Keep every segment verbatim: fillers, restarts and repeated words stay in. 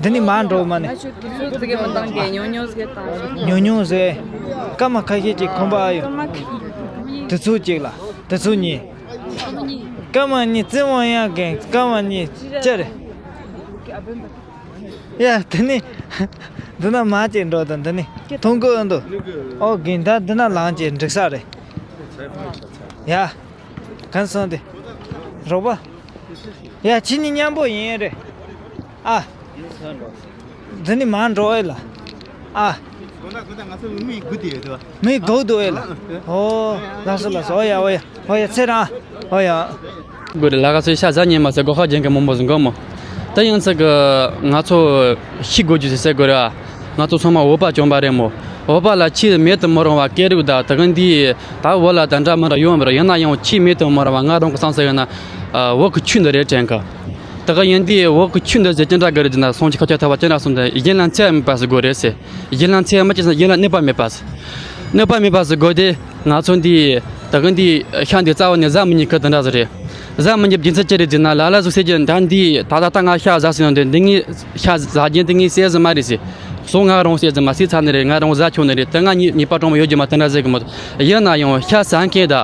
འདི་ནི་མ་འགྲོ་མ་ནི། ང་ཆུ་དུས་ཚོད་ཙི་གེ་མ་འདང་གི་ཉུང་ཉུང་ཟིག་བཏང་། ཉུང་ཉུང་ཟིག་སྐར་མ་ཁ་ཤས་ཀྱི་ཁོམ་པ་ཨ་ཡོད། དུས་ཚོད་གཅིག་ལ་དུས་ཚོད་གཉིས། སྐར་མ་གཉིས་བཙན་དབང་ཡག་གི་སྐར་མ་གཉིས་ཅི་རེད། ཡ་དེ་ནི། འདི་ན་མ་ཅིག་འགྲོ་དང་འདི་ནི། མཐོང་གི་འདུག་ཨོ་དགེ་ད་འདི་ན་ལངས་ཅིག་འགྲིག་ས་རེད། ཡ། གང་སོང་དེ། རོགས་པ། ཡ་ཁྱེད་གཉིས་མཉམ་པོ་ཡིན་རེད། ཨ། འདི་ནི་མ་འགྲོ་ཨེ་ལ། ཨ། མི་སྒུག་འདུག་ཨེ་ལ། ཨོ། ལགས་སོ་ལགས་སོ། ཨོ་ཡ་ཨོ་ཡ་ཨོ་ཡ་ཚེ་རང་། ཨོ་ཡ། དགོས་རེད་ལ། ག་ཚོད་ཤ་ཟ་ཉན་མ་ཟེར་སྒོ་ཁ་རྒྱན་གི་མང་པོ་ཟིན་གོ་མོ། ད་ཡང་ཚིག་གི་ང་ཚོ་ཤི་དགོས་རྒྱུ་ཟེར་དགོས་རེད་ཨ། ང་ཚོ་ཚང་མ་བོད་པ་བྱོན་པ་རེད་མོ། བོད་པ་ལ་ཆེས་མེད་དུ་མི་རུང་བ་སྐད་རིགས་དང་དེ་ག་འདི་ད་བོད་ལ་དེ་འདྲ་མི་འདྲ་ཡོང་བ་རེད། ཡིན་ན་ཡང་ཆེས་མེད་དུ་མི་རུང་བ་ང་རང་གི་བསམ་ཚུལ་ཡིན་ན་བོད་ཀྱི་ཆོས་འདི་རེད་དྲན་གི། དེ་ག་ཡིན་དུས་བོད་ཀྱི་ཆོས་འདི་ཟེར་ཅི་འདྲ་གི་རེད་ཟེར་ན་སོང་ཅི་ཁ་ཆ་ཐ་བ་ཅི་འདྲ་སོང་དེ་གཞན་ལ་འཚེ་བ་མེད་པ་ཟེར་དགོས་རེད་ཟེར། གཞན་ལ་འཚེ་བ་མི་བྱེད་ཟེར་གཞན་ལ་གནོད་པ་མེད་པ་ཟེར། གནོད་པ་མེད་པ་ཟེར་དགོས་དེ། ང་ཚོ་འདི་ད་གིན་འདི་ཤ་འདི་རྩ་བ་ནས་ཟ་མི་ཉན་གི་དེ་འདྲ་ཟིག་རེད། ཟ་མི་ཉན་རྒྱུ་མཚན་ཅི་རེད་ཟེར་ན་ལ་ལ་ཟིག་ཟེར་གྱི་ད་འདི་ད་ད་ད་ང་ཤ་ཟ་ཟིན་ཡོང་དུས་འདི་ངའི་ཤ་ཟ་རྒྱུ་འདི་ངའི་ཟས་ཟིག་མ་རེད་ཟེར། སོ་ང་རང་ཟས་ཟིག་མ་ཟས་ཚར་ནི་རེད། ང་རང་ཟ་ཆོག་ནི་རེད། དེ་ང་ཉེས་ཉེས་པ་གྲོང་མི་ཡོད་རྒྱུ་མ་དེ་འདྲ་ཟེར་གི་མོད། ཡིན་ན་ཡང་ཤ་ཟ་མཁན་ད་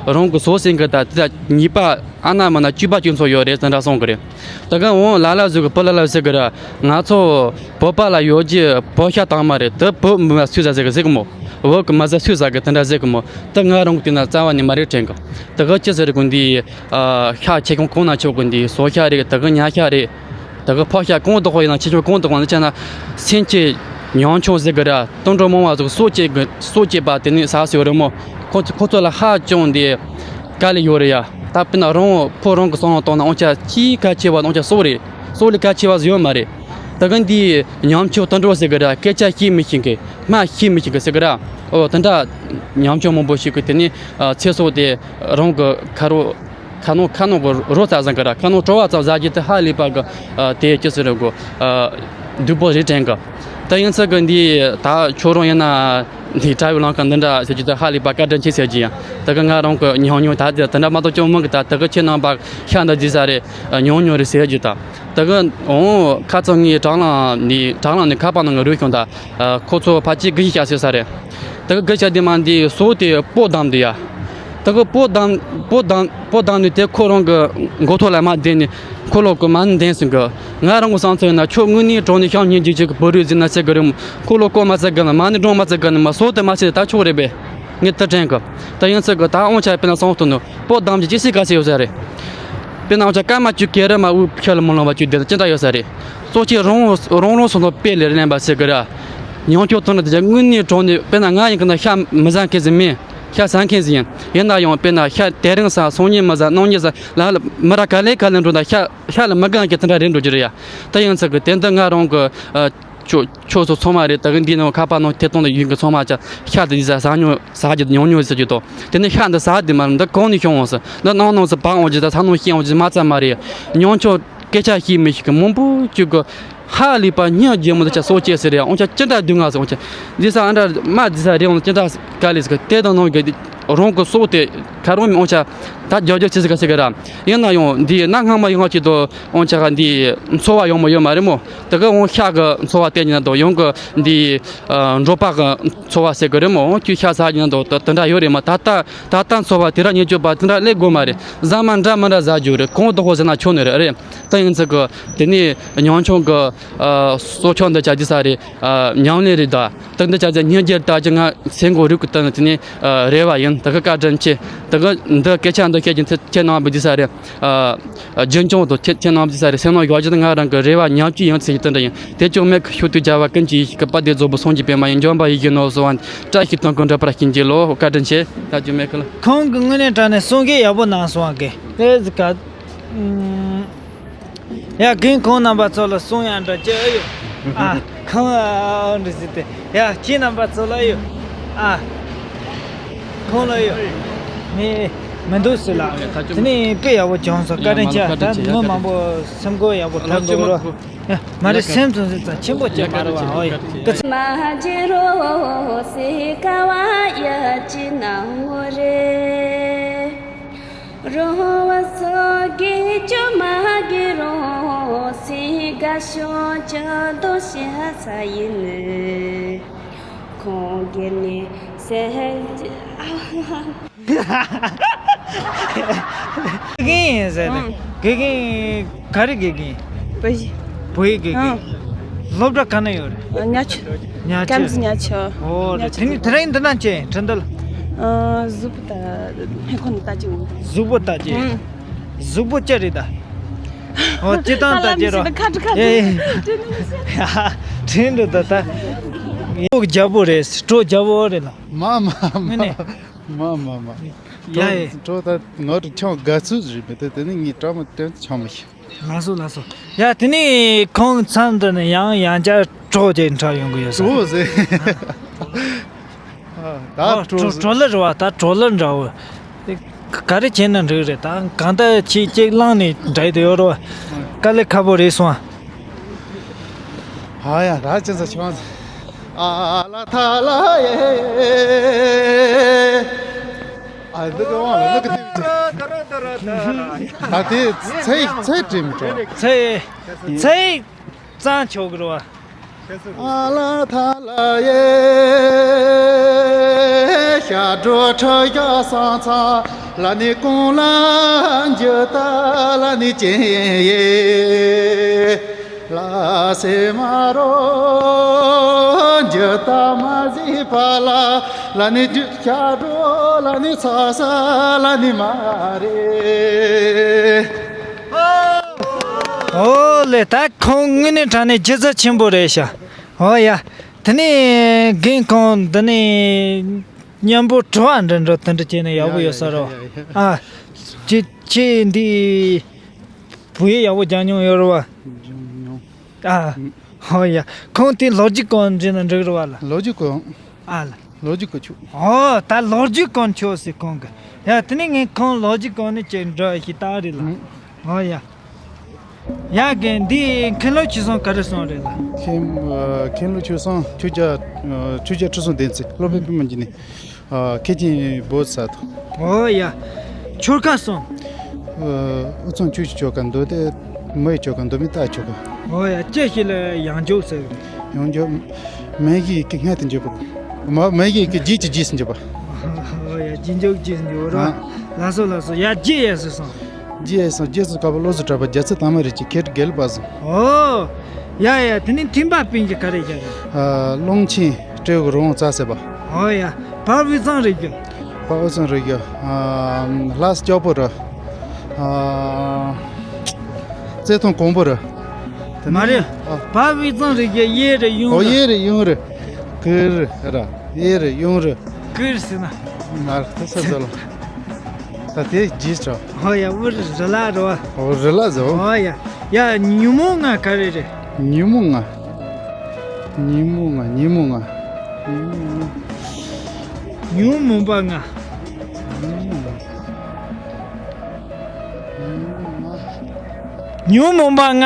རང་གི་སོ་ཟིན་གི་ད་དེ་ད་ཉེས་པ་ཨ་ན་མ་ན་བཅུ་པ་བཅུ་ཚོ་ཡོད་རེད་དེ་འདྲ་གསུང་གི་རེད། ད་ག་འོང་ལ་ལ་ཟིག་གི་བུ་ལ་ལ་ཟིག་གི་ར་ང་ཚོ་བོད་པ་ལ་ཡོད་རྒྱུ་བོད་ཤ་དྭངས་མ་རེད། དེ་བོད་མི་མ་སུས་ཟ་ཟེར་གི་ཟེར་གི་མོ། བོད་གི་མ་ཟ་སུས་ཟ་གི་དེ་འདྲ་ཟེར་གི་མོ། དེ་ང་རང་གི་དེ་ན་རྩ་བ་ནས་མ་རེད་དྲན་གི། དེ་གི་ཅི་ཟེར་གི་འདི་ཤ་ཆེ་ཆུང་གང་ན་ཆོག་གི་འདི་སོ་ཤ་རེད། དེ་གི་ཉ་ཤ་རེད། དེ་གི་ཕག་ཤ་གང་དུ་ཁོ་ཡིན་ན་ཆེ་ཆུང་གང་དུ་ཁོ་ན་ཆ་ན་སེམས་ཅན་ཉམ་ཆུང་ཟེར་གི་ར་དུད་འགྲོ་མང་བ་ཟིག་སྲོག་བཅད་གི་སྲོག་བཅད་པ་དེ་ནི་ཟ་སྲིད་ཡོད་རེད་མོ། ཁོ་ཁོ་ཚོ་ལ་ཧ་ཅང་འདི་དཀའ་ལས་ཡོད་རེད་ཡ། ད་དཔེར་ན་རང་ཕོ་རང་གི་སོང་ལ་གཏོང་ན་འོང་ཆ་ཅིའི་གལ་ཆེ་བ་འོང་ཆ་སྲོག་རེད། སྲོག་ལས་གལ་ཆེ་བ་ཟིག་ཡོད་མ་རེད། ད་གིན་འདི་ཉམ་ཆུང་དུད་འགྲོ་ཟེར་གི་ར་སྐད་ཆ་ཤེས་མི་ཤེས་གི་སྨྲ་ཤེས་མི་ཤེས་གི་ཟེར་གི་ར། ཨོ་དེ་འདྲ་ཉམ་ཆུང་མང་པོ་ཞིག་གི་དེ་ནི་ཚེ་སྲོག་དེ་རང་གི་ཁ་རོ་ཁ་ནང་ཁ་ནང་གི་རོ་ཙམ་ཟ་གི་ར་ཁ་ནང་བྲོ་བ་ཙམ་ཟ་རྒྱུ་དེ་ཧ་ལས་པ་གི་དེ་ཅི་ཟེར་ར་གོ་སྡུག་པོ་རེད་དྲན་གི། ད་ཡིན་ཚད་གི་འདི་ད་ཁྱོད་རང་ཡིན་ན་འདི་དྲ་བའི་ལམ་ཁ་འདི་འདྲ་ཟེར་རྒྱུ་དེ་ཧ་ལས་པ་བཀའ་དྲིན་ཆེ་ཟེར་རྒྱུ་ཡང་ད་གི་ང་རང་གི་ཉམ་ཉམ་ད་དེ་དེ་འདྲ་མ་གཏོགས་ཅུང་མང་གི་ད་ད་གི་ཁྱེད་རྣམ་པ་ཤ་འདི་རྒྱུ་ས་རེད། ཉུང་ཉུང་རེད་ཟེར་རྒྱུ་ད། དེ་གི་འོང་ཁ་ཚང་ངའི་དྲང་ལང་ནི་དྲང་ལང་ནི་ཁ་པར་ནང་གི་རུས་ཁྱོང་ད། ཁོ་ཚོ་ཕལ་ཆེར་དགུ་ཤི་ཤ་ཟེར་ས་རེད། དེ་གི་དགུ་ཤ་དེ་མ་འདི་སོ་དེ་པོ་བསྡམས་འདི་ཡ། དེ་གི་པོ་བསྡམས་པོ་བསྡམས་པོ་བསྡམས་ནི་དེ་ཁོ་རང་གི་མགོ་ཐོག་ལ་མ་བསྡད་ནི་ཁོ་ལོ་གི་མ་ནི་བསྡད་སོང་གི། ང་རང་གི་བསམ་ཚུལ་ཡིན་ན་ཁྱོད་དངོས་གནས་དྲང་ནས་ཤ་ཉན་རྒྱུ་ཅིག་གི་བུ་རུས་ཟིན་ན་ཟེར་གི་རེད། ཁོ་ལོ་ཀོ་མ་ཟེར་གི་ནི་མ་ནི་འགྲོ་མ་ཟེར་གི་ནི་མ་སོ་དེ་མ་ཟེར་ད་ཆོག་རེད་པས། ངས་དེ་དྲན་གི། ད་ཡིན་ཚད་གི་ད་འོང་ཆ་དཔེར་ན་སོང་སྟོན་ནོ། པོ་བསྡམས་ཀྱི་ཅི་སྲིད་ག་ཚད་ཡོད་ས་རེད། དཔེར་ན་འོང་ཆ་སྐར་མ་བཅུ་གེ་རེ་མ་དབུགས་ཁྱེར་ལ་མི་ལོང་བ་བཅུ་དེ་ཅི་འདྲ་ཡོད་ས་རེད། སོ་སྐྱེ་རང་རང་རང་སོ་སོ་དཔེ་ལས་ལེན་པ་ཟེར་གི་ར། ཉམ་ཆུང་དོན་དུ་དེ་དངོས་གནས་དྲང་ནས་དཔེར་ན་ང་ཡིན་གི་ན་ཤ་མི་ཟ་མཁན་ཟིག་མིན། ཤ་ཟ་མཁན་ཟིག་ཡིན། ཡིན་ན་ཡང་དཔེར་ན་ཤ་དེ་རིང་ཟ་སང་ཉིན་མི་ཟ་གནངས་ཉིན་ཟ་ལ་ལ་མི་ར་ག་ལེ་ག་ལེ་འགྲོ་ད་ཤ་ཤ་ལ་མི་དགའ་མཁན་དེ་འདྲ་རེད་འགྲོ་རྒྱུ་རེད་ཡ། ད་ཡིན་ཚད་གི་དེ་འདི་ང་རང་གི་ཁྱོད་ཁྱོད་ཚོ་ཚང་མ་རེད། ད་གི་འདི་ནང་ཁ་པར་ནང་ཐད་གཏོང་དུ་ཡོད་མཁན་ཚང་མ་ཅག་ཤ་དེ་འདི་ཟ་ཟ་མྱོང་ཟ་རྒྱུ་དེ་མྱོང་མྱོང་ཟེར་རྒྱུ་དང་། དེ་ནས་ཤ་འདི་ཟ་དེ་མ་རེད། འདི་གང་ནས་བྱུང་འོང་ཟེར། འདི་ནང་ནང་ཟེར་བག་འོང་རྒྱུ་ད་ས་ནང་ཤི་འོང་རྒྱུ་མ་ཚད་མ་རེད། ཉམ་ཆུང་སྐད་ཆ་ཤེས་མི་ཤེས་གི་མང་པོ་ཅིག་གི་ཧ་ལས་པ་སྙིང་རྗེ་མོ་འདི་ཆ་སྲོག་བཅད་ཟེར་རེད། འོང་ཆ་ཅི་འདྲ་སྡུག་བསྔལ་ཟེར། འོང་ཆ་འདི་ས་ཨ་འདྲ་མ་འདི་ས་རེད། འོང་ཅི་འདྲ་དཀའ་ལས་ཟེར་གི་དེ་དང་ནང་གི་རང་གི་སྲོག་དེ་ཁ་རོག་མི་འོང་ཆ་ད་རྒྱག་རྒྱག་ཆེ་ཟེར་ག་ཟེར་གི་ར། ཡིན་ན་ཡང་འདི་གནའ་སྔ་མ་ཡོང་བ་ཅིག་ཏུ་འོང་ཆ་ག་འདི་འཚོ་བ་ཡོང་མོ་ཡོད་མ་རེད་མོ། དེ་ག་འོང་ཤ་གི་འཚོ་བ་བསྟན་ཉིན་དང་ཡང་གི་འདི་འབྲོག་པ་གི་འཚོ་བ་ཟེར་གི་རེད་མོ། འོང་ཁྱོད་ཤ་ཟ་ཉིན་དང་དེ་འདྲ་ཡོད་རེད་མ། ད་ལྟ་ད་ལྟ་འཚོ་བ་དེ་ར་ཉེས་སྤྱོད་པ་དེ་འདྲ་ལས་དགོས་མ་རེད། ཟ་མ་འདྲ་མི་འདྲ་ཟ་རྒྱུ་རེད། གང་དུ་ཧོ་ཟེར་ན་ཆོག་ནི་རེད་རེད། ད་ཡིན་ཚེ་གི་དེ་ནས་ཉམ་ཆུང་གི་སྲོག་ཆགས་འདི་ཆ་རྒྱུ་ས་རེད། ཉམས་ལེན་རེད་ད། ད་འདི་ཆ་ཚང་སྙིང་རྗེ་ལྟ་ཅི་ང་སེམས་ཁོང་རུས་ཀྱི་སྟེང་ནས་དེ་ནས་རེ་བ་ཡིན། ད་གི་བཀའ་དྲིན་ཆེ། ད་གི་འདི་སྐད་ཆ་འདི་བཤད་ཀྱི་ཚེ་ཁྱེད་རྣམ་པ་འདི་ས་རེད། རྒྱུན་སྐྱོང་དུ་ཁྱེད་ཁྱེད་རྣམ་འདི་ས་རེད། སེམས་ནང་ཡོད་ཀྱི་ང་རང་གི་རེ་བ་ཉམས་ཀྱི་ཡིན་ཚེ་ཡི་དོན་འདྲ་ཡིན། དེ་ཅུང་མེད་ཁི་ཤུ་དུ་བྱ་བ་ཀུན་གྱི་ཡིད་ཀྱི་པ་དེ་རྫོགས་པོ་སོང་གྱི་པད་མ་ཡིན། འཇོམས་པ་ཡིད་ཀྱི་ནོར་སོང་བ་བཀྲ་ཤིས་དང་ཀུན་འདྲ་པར་ཤིན་གྱི་ལོ། བཀའ་དྲིན་ཆེ། ད་ཅུང་མེད་ཁི་ལ། ཁོང་གི་དངོས་གནས་དྲང་གནས་གསུང་གི་ཡག་པོ་གནང་སོང་བ་གི་དེ་ཟི་ག་ཡ་རྒན་ཁོང་རྣམ་པ་ཚོ་ལ་གསུང་ཡ་འདྲ་ཅི་ཨེ་ཡོད། ཨ་ཁོང་ཨ་འདྲ་ཟི་དེ་ཡ་ཁྱེད་རྣམ་པ་ཚོ་ལ་ཡོད། ཨ་ཁོང་ལ་ཡོད། མི་མི་འདུག་ཟེར་ལ། དེ་ནས་དཔེ་ཡག་པོ་བྱུང་སོང་། བཀའ་དྲིན་ཆེ། ད་མི་མང་པོ་སེམས་ཁུར་ཡག་པོ་ཐོན་འདུག་རོ། ཡ་མ་རེད། སེམས་ཚོ་ཟི་ཙམ་ཆེན་པོ་ཅིག་མ་རེད་བ། ཨོ་ཡ་ཀི་ཚ། མ་ཇི་རོ་སི་ཀ་བ་ཡ་ཅི་ན་ངོ་རེ། རོ་བ་སོ་གི་ཅོ་མ་གི་རོ། དགའ་ཤོག་ཅི་དོ་ཤ་ས་ཡིན་ནི། ཁོང་གི་ནི་སེམས་ཀྱི། དགེ་རྒན་ཡིན་ཟེར་ནས། ཨང་། དགེ་རྒན་ག་རེ་དགེ་རྒན། བོད་ཡིག་བོད་ཡིག་དགེ་རྒན། ཨང་། སློབ་གྲྭ་ག་ན་ཡོད་རེད། ཉག་ཆུ། ཉག་ཆུ། ཀམ་སི་ཉག་ཆུ། ཨོ་རེད། ཉག་ཆུ། དེ་ནི་དེ་རིང་འདི་ན་ཅི་ཁྲིན་ཏུ། ཨ། གཟུགས་པོ་ལྟ། སྨན་ཁང་ནས་ལྟ་ཅི། གཟུགས་པོ་ལྟ་ཅི། ཨང་། གཟུགས་པོ་ཅི་རེད་ད། ཨོ་སྤྱི་བཏང་ལྟ་ཅི་རོ། ཁ་ཁ་ཁ། ཨེ། དྲིན་འགྲོ་ད་ད། ཨོ་རྒྱལ་པོ་རེད། གྲོགས་རྒྱལ་པོ་རེད་ལ། མ་མ་མ། དངོས་གནས། མ་མ་མ། ཡ་ཡ། གྲོགས་ད་ང་རུ་ཆང་དགའ་ཚོད་རེད་མི་དེ་དེ་ནི་ངའི་གྲོགས་མ་དྲན་ཆང་མ་ཤི། ལགས་སོ་ལགས་སོ། ཡ་དེ་ནི་ཁོང་མཚམས་འདི་ནས་ཡང་ཡང་བསྐྱར་གྲོགས་ཀྱི་འཁྲབ་ཡོང་གི་ཡོད་ས། གྲོགས་ཟེར། ད་ཨོ་གྲོགས་ཟེར། གྲོགས་ལ་རེད་བ། ད་གྲོགས་ལ་འདྲ་བོ། དེ་ག་རེ་བྱས་ན་འགྲིག་རེད། ད་གང་ལྟར་ཁྱེད་གཅིག་བླངས་ནས་འགྲིག་དེ་ཡོད་རེད་བ། དཀའ་ལས་ཁག་པོ་རེད་སོང་ཨ། ཨ་ཡ་ད་ཅི་ཟེར་ཆོག་ཨ་ལ་ཐ་ལ་ཡེ། ཨ་འདི་ག་བང་ལ་འདི་ག་དེ་ད་དེ་ཚེ་ཚེ་དྲིམ་ཅོ། ཚེ་ཚེ་གཙང་ཆོག་གི་རེད་བ། ཨ་ལ་ཐ་ལ་ཡེ། ཤ་འགྲོ་ཁྲི་ཡ་སང་ཚ་ལ་ནི་ཀུང་ལ་འཇུ་ད་ལ་ནི་ཅན་ཡེ། ལ་སེ་མ་རོ་འཇུ་ད་མ་ཟི་པ་ལ་ལ་ནི་འཇུ་ཤ་འགྲོ་ལ་ནི་ཚ་ས་ལ་ནི་མ་རེ། ཨོ་ལེ། ད་ཁོང་དངོས་གནས་དྲང་གནས་སྒྱུ་རྩལ་ཆེན་པོ་རེད་ཤག་ཨོ་ཡ། དེ་ནས་རྒན་ཁོང་འདི་ནས་མཉམ་པོ་དྲི་བ་འདྲ་འདྲ་དེ་འདྲ་བྱས་ན་ཡག་པོ་ཡོད་ས་རེད། ཡ་ཡ་ཡ་ཡ། ཨ། ཁྱེད་ཁྱེད་འདི་བོད་ཡིག་ཡག་པོ་སྦྱང་མྱོང་ཡོད་རེད་བ། སྦྱང་མྱོང་། ཨ། ཨོ་ཡ། ཁོང་དེ་ལོ་རྒྱུས་སྐོར་འདྲི་ན་འགྲིག་རེད་བ་ལ། ལོ་རྒྱུས་སྐོར། ཨ་ལ། ལོ་རྒྱུས་སྐོར་ཆུ། ཨོ་ད་ལོ་རྒྱུས་སྐོར་ཆོག་ཟེར་ཁོང་གི། ཡ་དེ་ནས་ངས་ཁོང་ལོ་རྒྱུས་སྐོར་ནས་ཅིག་འདྲི་ཞིག་བཏང་རེད་ལ། ཨོ་ཡ། ཡ་རྒན་འདི་མཁན་སློབ་ཆོས་གསུམ་ག་རེ་གསུངས་རེད་ལ། མཁན་མཁན་སློབ་ཆོས་གསུམ་ཆོས་རྒྱལ་ཆོས་རྒྱལ་ཁྲི་སྲོང་ལྡེ་བཙན་སློབ་དཔོན་པད་མ་འབྱུང་གནས། ཨ། མཁན་ཆེན་བོ་དྷི་ས་ཏྭ། ཨོ་ཡ། ཆོལ་ཁ་གསུམ། ཨ། དབུས་གཙང་ཆོས་ཀྱི་ཆོལ་ཁ་མདོ་སྟོད་མི་ཡི་ཆོལ་ཁ་མདོ་སྨད་སྟག་ཆོལ་ཁ། ཨོ་ཡ། ཅི་ཞིག་ལ་ཡང་འཇུག་ཟེར། ཡང་འཇུག་མན་ཞིག་གི་སྔ་དུ་འཇུག་པ། མ་མན་ཞིག་གི་རྗེས་ཀྱི་རྗེས་སུ་འཇུག་པ། ཨོ་ཡ། རྗེས་འཇུག་རྗེས་སུ་འཇུག་རོ། ཨ། ལགས་སོ་ལགས་སོ། ཡ་རྗེས་ཡ་ཟེར་སོང་། རྗེས་སུ་རྗེས་སུ་དཀར་པོ་བློ་གཟུ་གྲགས་པ་རྒྱལ་ཚབ་དར་མ་རིགས་ཀྱི་མཁས་གྲུབ་དགེ་ལེགས་དཔལ་བཟང་། ཨོ། ཡ་ཡ། དེ་ནི་མཐུན་པ་སྤུན་གྱི་ག་རེ་བྱ་རེད། ཨ། ཀློང་ཆེན་སྤྲེའུ་རི་བོང་རྩ་ཟེར་བ། ཨོ་ཡ། བ་དབུས་གཙང་རི་རྒྱུད། བ་དབུས་གཙང་རི་རྒྱུད། ཨ། ལྷ་ས་སྐྱོག་པོ་རི། ཨ། རྩེ་ཐང་གོང་པོ་རི། དེ་ནི་མ་རེད། ཨ། བ་དབུས་གཙང་རི་རྒྱུད་གཡས་རི་གཡོན་ཨོ་རི། གཡས་རི་གཡོན་རི། གུ་རི་ར། གཡས་རི་གཡོན་རི། གུ་རི་ཟེར་ན། མ་རེད་དེ་ས་ཟེར་ལ། ད་དེ་རྗེས་ཆོག་ཨོ་ཡ། དབུ་རི་རི་ལ་རེད་བ། ཨོ་རི་ལ་ཟེར་བ། ཨོ་ཡ། ཡ་ཉོན་མོངས་ལྔ་ག་རེ་རེད། ཉོན་མོངས་ལྔ། ཉོན་མོངས་ལྔ་ཉོན་མོངས་ལྔ། ཉོན་མོངས་པ་ལྔ། ཉོན་མོངས་ལྔ། ཉོན་མོངས་པ་ལྔ་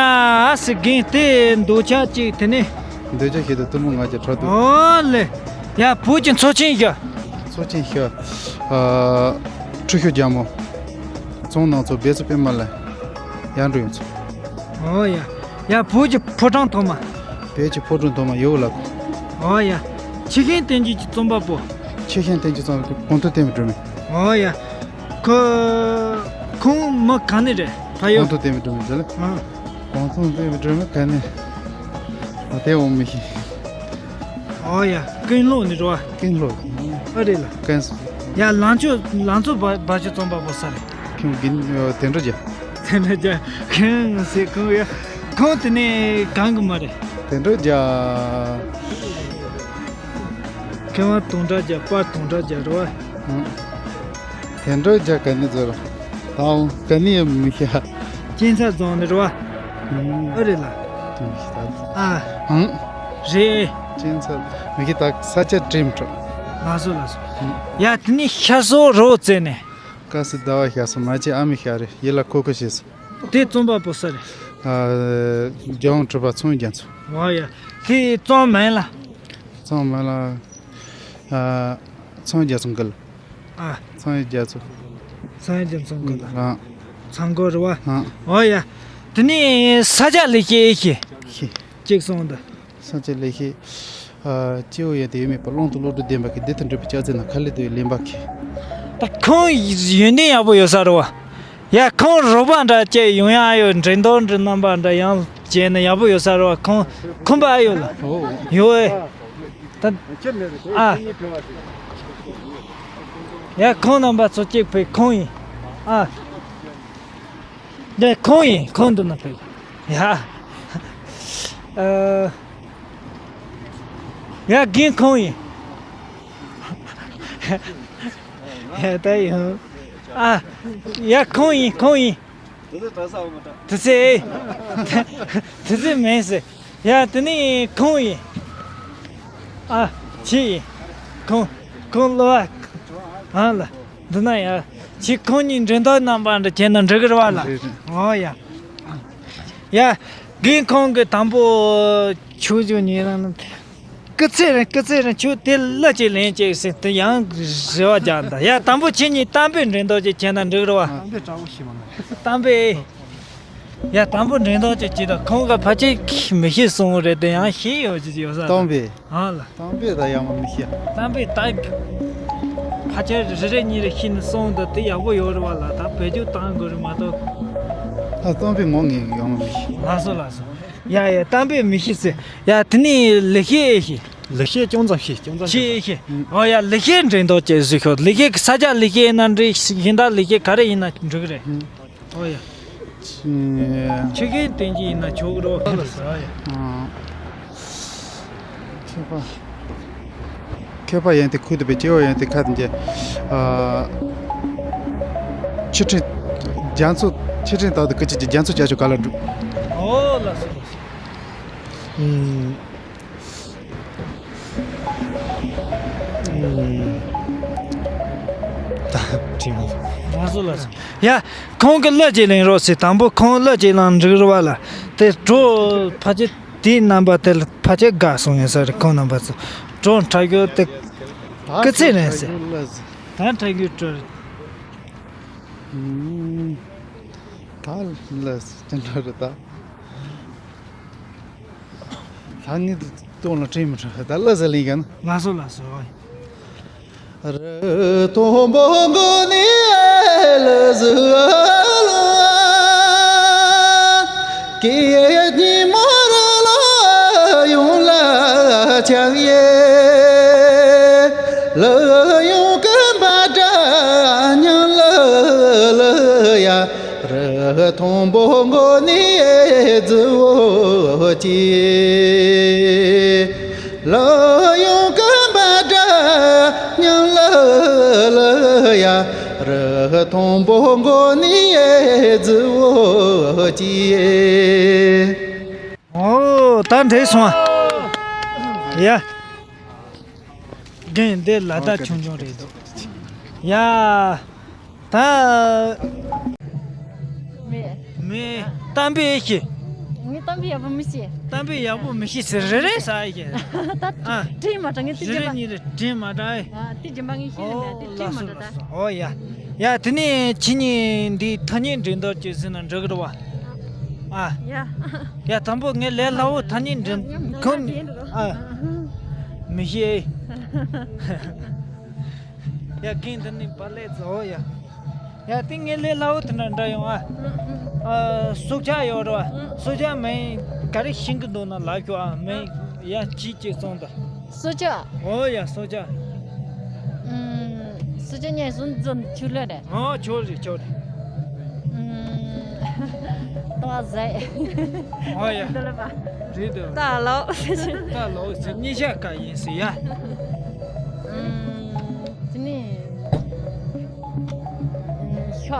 ཟེར་རྒན་དེ་འདོད་ཆགས་གཅིག་དེ་ནས། འདོད་ཆགས་ཞེ་སྡང་གཏི་མུག་ང་རྒྱལ་ཕྲག་དོག་ཨོ་ལེ། ཡ་བོད་ཀྱི་མཚོ་ཆེན་བཞི། མཚོ་ཆེན་བཞི། ཨ། ཁྲི་ཤོད་རྒྱལ་མོ། ཙོང་ནང་མཚོ། བེ་ཚོ་པད་མ་ལ། ཡར་འགྲོ་ཡོང་མཚོ། ཨོ་ཡ། ཡ་བོད་ཀྱི་ཕོ་བྲང་ཐོག་མ། བོད་ཀྱི་ཕོ་བྲང་ཐོག་མ་ཡོ་ལ་ཁོ། ཨོ་ཡ། ཆེ་ཤིང་བསྟན་འཛིན་གྱི་རྩོམ་པ་པོ། ཆེ་ཤིང་བསྟན་འཛིན་རྩོམ་པ་པོ་གོང་ཐུབ་བསྟན་པའི་སྒྲོན་མེ། ཨོ་ཡ། ཁོ། ཁོང་མི་ག་ནས་རེད། ཕ་ཡུལ། གོང་ཐུབ་བསྟན་པའི་སྒྲོན་མེ་ཟེར་ལ། ཨ། གོང་ཐུབ་བསྟན་པའི་སྒྲོན་མེ་ག་ནས། ཨ་དེ་འོང་མི་ཤེས། ཨོ་ཡ། ཀུན་སློང་ནི་རེད་བ། ཀུན་སློང་། ཨ་རེད་ལ། ཀུན་སློང་། ཡ་ལང་ཚོ་ལང་ཚོ་བ་བ་ཅོ་རྩོམ་པ་པོ་ས་རེད། ཁྱོད་རྒན་དོན་གྲུབ་རྒྱལ། དོན་གྲུབ་རྒྱལ་ཁྱོད་ཟེར་ཁོང་ཡ། ཁོང་དེ་ནས་གང་གི་མ་རེད། དོན་གྲུབ་རྒྱལ། མཁས་དབང་དོན་གྲུབ་རྒྱལ། པར་དོན་གྲུབ་རྒྱལ་རེད་བ། ཨང་། དོན་གྲུབ་རྒྱལ་ག་ནས་ཟེར། དང་ག་ནས་ཡང་མི་ཤེས། གཅན་ཚ་རྫོང་ནས་རེད་བ། ཨང་། ཨ་རེད་ལ། དེ་མི་ཤེས་ད། ཨ། ཨང་། རེད། གཅན་ཚ་མི་ཤེས་ད་ས་ཆ་དྲིམ་གྲོ། ལགས་སོ་ལགས་སོ། ཨང་། ཡ་དེ་ནས་ཤར་སོག་རི་བོ་རྩེ་ནས། ཀ་སི་ཟླ་བ་ཤར་སོག་མ་ཅི་ཨ་མི་ཤར་རེད་ཡིད་ལ་ཁོ་ཁོ་ཤེས་སོ། དེ་རྩོམ་པ་པོ་ས་རེད། ཨ། རྒྱལ་དབང་གྲུབ་པ་ཚངས་དབྱངས་རྒྱ་མཚོ། ཨོ་ཡ། དེ་རྩོམ་མིང་ལ། རྩོམ་མིང་ལ། ཨ། ཚངས་རྒྱ་མཚོ་མགུལ། ཨ། ཚངས་རྒྱ་མཚོ། ཚངས་རྒྱ་མཚོ་མགུལ། ཨ། ཚངས་མགུལ་རེད་བ། ཨ། ཨོ་ཡ། དེ་ནས་ས་སྐྱ་ལེགས་བཤད་ཨེ་ཤེས། ཤེས། གཅིག་གསུངས་དང་། ས་སྐྱ་ལེགས་བཤད། ཨ། སྐྱེ་བོ་ཡོན་ཏན་ཡོད་མེད་པ། ཀློང་དུ་བློ་གྲོས་ལྡན་པ་གིས། བདེ་དང་འབྲེལ་བའི་ལྕགས་ཚེར་ན། ག་ལེར་བརྡོལ་བའི་གླེན་པ་གིས། ད་ཁུངས་ཡོན་ཏན་ཡག་པོ་ཡོད་ས་རེད་བ། ཡ། ཁུངས་རོགས་པ་འདྲ་བྱས་ཡོང་ཡ་ཡོད། འགྲན་བསྡུར་འདྲ་རྣམ་པ་འདྲ་ཡང་བྱས་ན་ཡག་པོ་ཡོད་ས་རེད་བ། ཁུངས་ཁུངས་པ་ཡོད་ལ། ཨོ། ཡོད་ཨེ། ད། ཨ། ཡ། ཁུངས་རྣམ་པ་ཚོ་གཅིག་ཕེབས། ཁུངས་ཡིན། ཨ། འདི་ཁུངས་ཡིན། ཁུངས་འདི་ན་ཕེབས། ཡ། ཨ། ཡ། རྒན་ཁུངས་ཡིན། ཡ། ད་ཡིན། ཨ། ཡ། ཁུངས་ཡིན། ཁུངས་ཡིན། དུས་ཚོད་དྲག་ས་འོ་མ་དྲག་དུས་ཚོད། དུས་ཚོད་མེད་ཟེར། ཡ། དེ་ནས་ཁུངས་ཡིན། ཨ། ཁྱེད་ཡིན། ཁུངས། ཁུངས་བློ་བ། ཨ་ལ། འདི་ན་ཡ། ཁྱེད་ཁུངས་གཉིས་འགྲན་བསྡུར་རྣམ་པ་འདྲ་བྱས་ན་འགྲིག་གི་རེད་བ་ལ། རེད་རེད། ཨོ་ཡ། ཡ། རྒན་ཁུངས་གི་དང་པོ་ཆུ་ཆུ་ཉེ་རང་ན། སྐུ་ཚེ་རིང་། སྐུ་ཚེ་རིང་། ཁྱོད་དེ་གླུ་ཅིག་ལེན་ཅིག་ཟེར་དེ་ཡང་རེ་བ་རྒྱག་འདུག་ཡ། དང་པོ་ཁྱེད་གཉིས་གཏམ་དཔེ་འགྲན་བསྡུར་ཅིག་བྱས་ན་འགྲིག་རེད་བ། གཏམ་དཔེ་དྲག་པོ་ཞིག་མ་གཏམ་དཔེ། ཡ། དང་པོ་འགྲན་བསྡུར་ཅིག་བྱེད་དང་། ཁོང་གི་ཕལ་ཆེར་མི་ཤེས་སོང་རེད་དེ། ཡང་ཤེས་ཡོད་ཅིག་ཡོད་ས་རེད། གཏམ་དཔེ། ཨ་ལ། གཏམ་དཔེ་ད་ཡག་མ་མི་ཤེས། གཏམ་དཔེ་ད་ཕལ་ཆེར་རེ་རེ་གཉིས་རེ་ཤེས་ནས་སོང་དུས་དེ་ཡག་པོ་ཡོད་རེད་བ་ལ། ད་བེད་སྤྱོད་བཏང་དགོས་རེད་མ་གཏོགས། ད་གཏམ་དཔེ་ངོ་ངས་ཡག་མ་མི་ཤེས། ལགས་སོ་ལགས་སོ། ཡ་ཡ། གཏམ་དཔེ་མི་ཤེས་ཟེར། ཡ། དེ་ནས་ལེགས་བཤད་ཨེ་ཤེས། ལེགས་བཤད་ཅུང་ཙམ་ཤེས། ཅུང་ཙམ་ཤེས། ཤེས་ཤེས། ཨོ་ཡ། ལེགས་བཤད་འགྲན་བསྡུར་ཅིག་བཟོས་ཤོག་ལེགས་བཤད་ས་སྐྱ་ལེགས་བཤད་ཡིན་ན་འགྲིག་གཞན་དག་ལེགས་བཤད་ག་རེ་ཡིན་ན་འགྲིག་གི་རེད། ཨོ་ཡ། ཆི། ཆི་གེ་བསྟན་གྱི་ཡིན་ན་ཆོག་གི་རེད། ཨོ་ཡ། མཁས་པ། མཁས་པ་ཡོན་ཏན་ཁུག་ཏུ་སྦས། སྐྱེ་བོ་ཡོན་ཏན་ཁ་དུ་འབྱེད། ཨ། ཕྱིར་དྲན། རྒྱ་མཚོ། ཕྱིར་དྲན་དག་ཏུ་སྐུ་མཁྱེན་གྱིས། རྒྱ་མཚོ་རྒྱ་ཆུ་ག་ལ་འགྲོ། ཨོ་ལགས་སོ་ལགས་སོ། ཨུམ། ཨུམ། ད་དྲན་མི། ལགས་སོ་ལགས་སོ། ཡ། ཁོང་གི་གླུ་ཅིག་ལེན་རོགས་ཟེར། དང་པོ་ཁོང་གླུ་ཅིག་ལེན་འགྲིག་རེད་བ་ལ། དེ་འགྲོ་ཕལ་ཆེར། དེའི་རྣམ་པ་དེ་ལ་ཕལ་ཆེར་དགའ་སོང་ཡོད་ས་རེད། ཁོང་རྣམ་པ་ཚོ་གྲོགས་ཁྲ་གུ་དེ་སྐུ་ཚེ་རིང་ཟེར། ད་ཁྲ་གུ་སྤྲོ། ད་ལ་སྤྲིན་ར་རེད་ད། ད་ངས་སྟོན་ལ་དྲན་མི་དྲན། ད་ལ་ཟ་ལིང་ག་ན། ལགས་སོ་ལགས་སོ། རི་མཐོན་པོ་མགོ་ནས་ལ་ཟུག་ལ། སྐད་སྙན་མོ་ར་ལ་ཡོང་ལ་ཆགས་ཡེ། ལ་ཡོང་གི་འབའ་སྒྲ་ཉམས་ལ་ལ་ཡ། རི་མཐོན་པོ་མགོ་ནས་རྫི་བོ་སྐྱེས། ལ་ཡོང་གི་འབའ་སྒྲ་ཉམས་ལ་ལ་ཡ། རི་མཐོན་པོ་མགོ་ནས་རྫི་བོ་སྐྱེས། ཨོ། ད་འགྲིག་སོང་ཨ། ཡ། རྒན་འདི་ལ་དྭགས་ཆུང་ཆུང་རེད་འདུག་ཡ། ད། མེད། མེད། གཏམ་དཔེ་ཤེས། ངས་གཏམ་དཔེ་ཡག་པོ་མི་ཤེས། གཏམ་དཔེ་ཡག་པོ་མི་ཤེས་ཟེར། རེ་རེ་ཟ་ཡི་ཤེས། ད། ཨ། དྲན་མ་དྲན། ངས་དེ་རེ་རེ་རྗེས་མ། གཉིས་རེ་དྲན་མ་དྲན་ཨེ། ཨ། དེ་རྗེས་མ་ངས་ཤེས་ནས་མེད། དེ་དྲན་མ་དྲན་ད། ཨོ་ཡ། ཡ། དེ་ནས་ཁྱེད་གཉིས་འདི་ཐ་སྙད་འགྲན་བསྡུར་ཅིག་ཟེར་ན་འགྲིག་གི་རེད་བ། ཨ། ཡ། ཡ། དང་པོ་ངས་ལས་སླ་བོ་ཐ་སྙད་འགྲན། ཁོང་། ཨ། མི་ཤེས། ཡ། རྒན་འདི་ནས་པར་ལས་ཚོ་ཡ། ཡ། དེ་ངས་ལས་སླ་བོ་དེ་འདྲ་འདྲ་ཡོང་ཨ། ཨ། སྲོག་ཆགས་ཡོད་རེད་བ། སྲོག་ཆགས་མིང་ག་རེ་ཤེས་ཀྱི་འདུག་ན་ལབ་ཤོག་ཨ། མིང་ཡ་གཅིག་གཅིག་གསུངས་དང་། སྲོག་ཆགས། ཨོ་ཡ། སྲོག་ཆགས། ཨུམ། སྲོག་ཆགས་ངས་སུན་ཙམ་ཆུ་ལོད་རེད། ཨོ། ཆོག་རེད། ཆོག་རེད། ཨུམ། ཏོག་ཟད། ཨོ་ཡ། འདི་ལ་པ། རེད་འདུག་ཏ་ལོ། ཏ་ལོ་ཟེར། གཉིས་ཆ་ག་ཡིན་ཟེར་ཡ། ཨུམ། དེ་ནས། ཤ།